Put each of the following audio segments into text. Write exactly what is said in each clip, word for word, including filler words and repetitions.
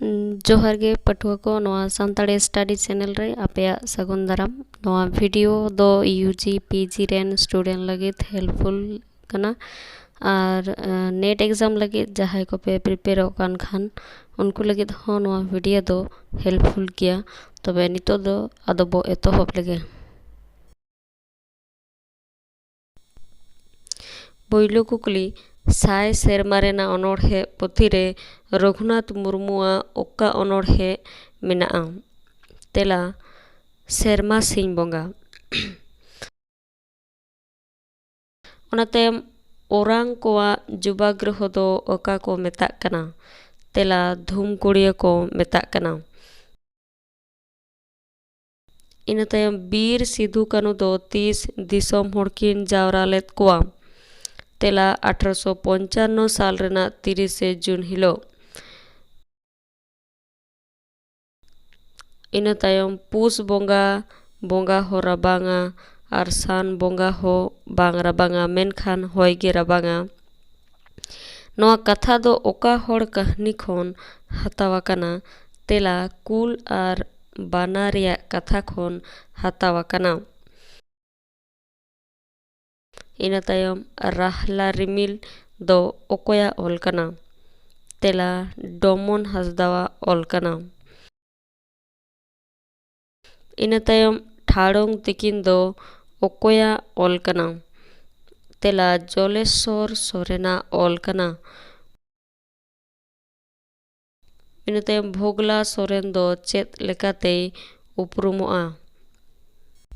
ᱡᱚᱦᱟᱨ ᱜᱮ ᱯᱟᱹᱴᱷᱩᱣᱟᱹ ᱠᱚ, ᱱᱚᱣᱟ ᱥᱟᱱᱛᱟᱲᱤ ᱥᱴᱟᱰᱤ ᱪᱮᱱᱮᱞ ᱨᱮ ᱟᱯᱮᱭᱟᱜ ᱥᱟᱹᱜᱩᱱ ᱫᱟᱨᱟᱢ᱾ ᱱᱚᱣᱟ ᱵᱷᱤᱰᱤᱭᱳ ᱫᱚ ᱤᱭᱩ ᱡᱤ ᱯᱤ ᱡᱤ ᱨᱮᱱ ᱥᱴᱩᱰᱮᱱᱴ ᱞᱟᱹᱜᱤᱫ ᱦᱮᱞᱯᱯᱷᱩᱞ ᱠᱟᱱᱟ, ᱟᱨ ᱱᱮᱴ ᱮᱠᱡᱟᱢ ᱞᱟᱹᱜᱤᱫ ᱡᱟᱦᱟᱸᱭ ᱠᱚᱯᱮ ᱯᱨᱤᱯᱮᱭᱟᱨᱚᱜ ᱠᱟᱱ ᱠᱷᱟᱱ, ᱩᱱᱠᱩ ᱞᱟᱹᱜᱤᱫ ᱦᱚᱸ ᱱᱚᱣᱟ ᱵᱷᱤᱰᱤᱭᱳ ᱫᱚ ᱦᱮᱞᱯᱯᱷᱩᱞ ᱜᱮᱭᱟ᱾ ᱛᱚᱵᱮ ᱱᱤᱛᱚᱜ ᱫᱚ ᱟᱫᱚ ᱵᱚ ᱮᱛᱚᱦᱚᱵ ᱞᱮᱜᱮ᱾ ᱯᱳᱭᱞᱳ ᱠᱩᱠᱞᱤ, ᱥᱟᱭ ᱥᱮᱨᱢᱟ ᱨᱮᱱᱟᱜ ᱚᱱᱚᱬᱦᱮ ᱯᱩᱛᱷᱤ ᱨᱮ ᱨᱚᱜᱷᱩᱱᱟᱛᱷ ᱢᱩᱨᱢᱩᱣᱟᱜ ᱚᱠᱟ ᱚᱱᱚᱬᱦᱮ ᱢᱮᱱᱟᱜᱼᱟ? ᱛᱮᱞᱟ, ᱥᱮᱨᱢᱟ ᱥᱤᱧ ᱵᱚᱸᱜᱟ᱾ ᱚᱱᱟ ᱛᱟᱭᱚᱢ, ᱳᱨᱟᱝ ᱠᱚᱣᱟᱜ ᱡᱩᱵᱟᱜᱽᱨᱚᱦᱚ ᱫᱚ ᱚᱠᱟ ᱠᱚ ᱢᱮᱛᱟᱜ ᱠᱟᱱᱟ? ᱛᱮᱞᱟ, ᱫᱷᱩᱢᱠᱩᱲᱤᱭᱟᱹ ᱠᱚ ᱢᱮᱛᱟᱜ ᱠᱟᱱᱟ᱾ ᱤᱱᱟᱹ ᱛᱟᱭᱚᱢ, ᱵᱤᱨ ᱥᱤᱫᱷᱩ ᱠᱟᱹᱱᱩ ᱫᱚ ᱛᱤᱥ ᱫᱤᱥᱚᱢ ᱦᱚᱲ ᱠᱤᱱ ᱡᱟᱣᱨᱟ ᱞᱮᱫ ᱠᱚᱣᱟ? ᱛᱮᱞᱟ, ᱟᱴᱷᱨᱚᱥᱚ ᱯᱚᱧᱪᱟᱱᱱᱚ ᱥᱟᱞ ᱨᱮᱱᱟᱜ ᱛᱤᱨᱤᱥᱮ ᱡᱩᱱ ᱦᱤᱞᱳᱜ᱾ ᱤᱱᱟᱹ ᱛᱟᱭᱚᱢ, ᱯᱩᱥ ᱵᱚᱸᱜᱟ, ᱵᱚᱸᱜᱟ ᱦᱚᱸ ᱨᱟᱵᱟᱝᱟ, ᱟᱨ ᱥᱟᱱ ᱵᱚᱸᱜᱟ ᱦᱚᱸ ᱵᱟᱝ ᱨᱟᱵᱟᱝᱟ, ᱢᱮᱱᱠᱷᱟᱱ ᱦᱚᱭ ᱜᱮ ᱨᱟᱵᱟᱝᱟ᱾ ᱱᱚᱣᱟ ᱠᱟᱛᱷᱟ ᱫᱚ ᱚᱠᱟ ᱦᱚᱲ ᱠᱟᱹᱦᱱᱤ ᱠᱷᱚᱱ ᱦᱟᱛᱟᱣ ᱟᱠᱟᱱᱟ? ᱛᱮᱞᱟ, ᱠᱩᱞ ᱟᱨ ᱵᱟᱱᱟ ᱨᱮᱭᱟᱜ ᱠᱟᱛᱷᱟ ᱠᱷᱚᱱ ᱦᱟᱛᱟᱣ ᱟᱠᱟᱱᱟ᱾ ᱤᱱᱟᱹ ᱛᱟᱭᱚᱢ, ᱨᱟᱦᱞᱟ ᱨᱤᱢᱤᱞ ᱫᱚ ᱚᱠᱚᱭᱟᱜ ᱚᱞ ᱠᱟᱱᱟ? ᱛᱮᱞᱟ, ᱰᱚᱢᱚᱱ ᱦᱟᱸᱥᱫᱟᱣᱟᱜ ᱚᱞ ᱠᱟᱱᱟ᱾ ᱤᱱᱟᱹ ᱛᱟᱭᱚᱢ, ᱴᱷᱟᱲᱚᱝ ᱛᱤᱠᱤᱱ ᱫᱚ ᱚᱠᱚᱭᱟᱜ ᱚᱞ ᱠᱟᱱᱟ? ᱛᱮᱞᱟ, ᱡᱚᱞᱮᱥᱚᱨ ᱥᱚᱨᱮᱱᱟᱜ ᱚᱞ ᱠᱟᱱᱟ᱾ ᱤᱱᱟᱹ ᱛᱟᱭᱚᱢ, ᱵᱷᱳᱜᱽᱞᱟ ᱥᱚᱨᱮᱱ ᱫᱚ ᱪᱮᱫ ᱞᱮᱠᱟᱛᱮᱭ ᱩᱯᱨᱩᱢᱚᱜᱼᱟ?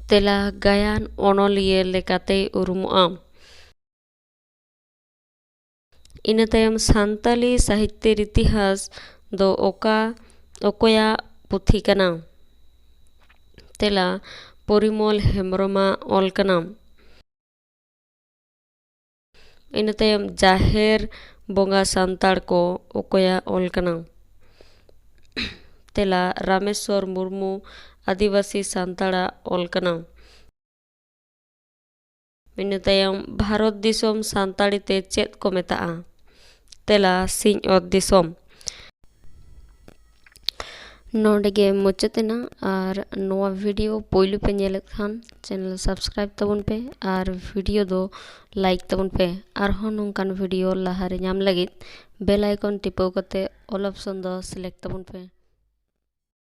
ᱛᱮᱞᱟ, ᱜᱟᱭᱟᱱ ᱚᱱᱚᱞᱤᱭᱟᱹ ᱞᱮᱠᱟᱛᱮᱭ ᱩᱨᱩᱢᱚᱜᱼᱟ᱾ ᱤᱱᱟᱹ ᱛᱟᱭᱚᱢ, ᱥᱟᱱᱛᱟᱞᱤ ᱥᱟᱦᱤᱛᱭᱚ ᱤᱛᱤᱦᱟᱥ ᱫᱚ ᱚᱠᱟ, ᱚᱠᱚᱭᱟᱜ ᱯᱩᱛᱷᱤ ᱠᱟᱱᱟ? ᱛᱮᱞᱟ, ᱯᱚᱨᱤᱢᱚᱞ ᱦᱮᱢᱵᱨᱚᱢᱟᱜ ᱚᱞ ᱠᱟᱱᱟ᱾ ᱤᱱᱟᱹ ᱛᱟᱭᱚᱢ, ᱡᱟᱦᱮᱨ ᱵᱚᱸᱜᱟ ᱥᱟᱱᱛᱟᱲ ᱠᱚ ᱚᱠᱚᱭᱟᱜ ᱚᱞ ᱠᱟᱱᱟ? ᱛᱮᱞᱟ, ᱨᱟᱢᱮᱥᱣᱚᱨ ᱢᱩᱨᱢᱩ, ᱟᱹᱫᱤᱵᱟᱹᱥᱤ ᱥᱟᱱᱛᱟᱲᱟᱜ ᱚᱞ ᱠᱟᱱᱟ᱾ ᱤᱱᱟᱹ ᱛᱟᱭᱚᱢ, ᱵᱷᱟᱨᱚᱛ ᱫᱤᱥᱚᱢ ᱥᱟᱱᱛᱟᱲᱤ ᱛᱮ ᱪᱮᱫ ᱠᱚ ᱢᱮᱛᱟᱜᱼᱟ? ᱛᱮᱞᱟ, ᱥᱤᱧᱚᱛ ᱫᱤᱥᱚᱢ᱾ ᱱᱚᱰᱮ ᱜᱮ ᱢᱩᱪᱟᱹᱫ ᱮᱱᱟ᱾ ᱟᱨ ᱱᱚᱣᱟ video ᱯᱳᱭᱞᱳ ᱯᱮ ᱧᱮᱞᱮᱫ ᱠᱷᱟᱱ channel subscribe ᱛᱟᱵᱚᱱ ᱯᱮ ᱟᱨ video ᱫᱚ like ᱛᱟᱵᱚᱱ ᱯᱮ᱾ ᱟᱨᱦᱚᱸ ᱱᱚᱝᱠᱟᱱ video ᱞᱟᱦᱟᱨᱮ ᱧᱟᱢ ᱞᱟᱹᱜᱤᱫ bell icon ᱴᱤᱯᱟᱹᱣ ᱠᱟᱛᱮ all option ᱫᱚ select ᱛᱟᱵᱚᱱ ᱯᱮ᱾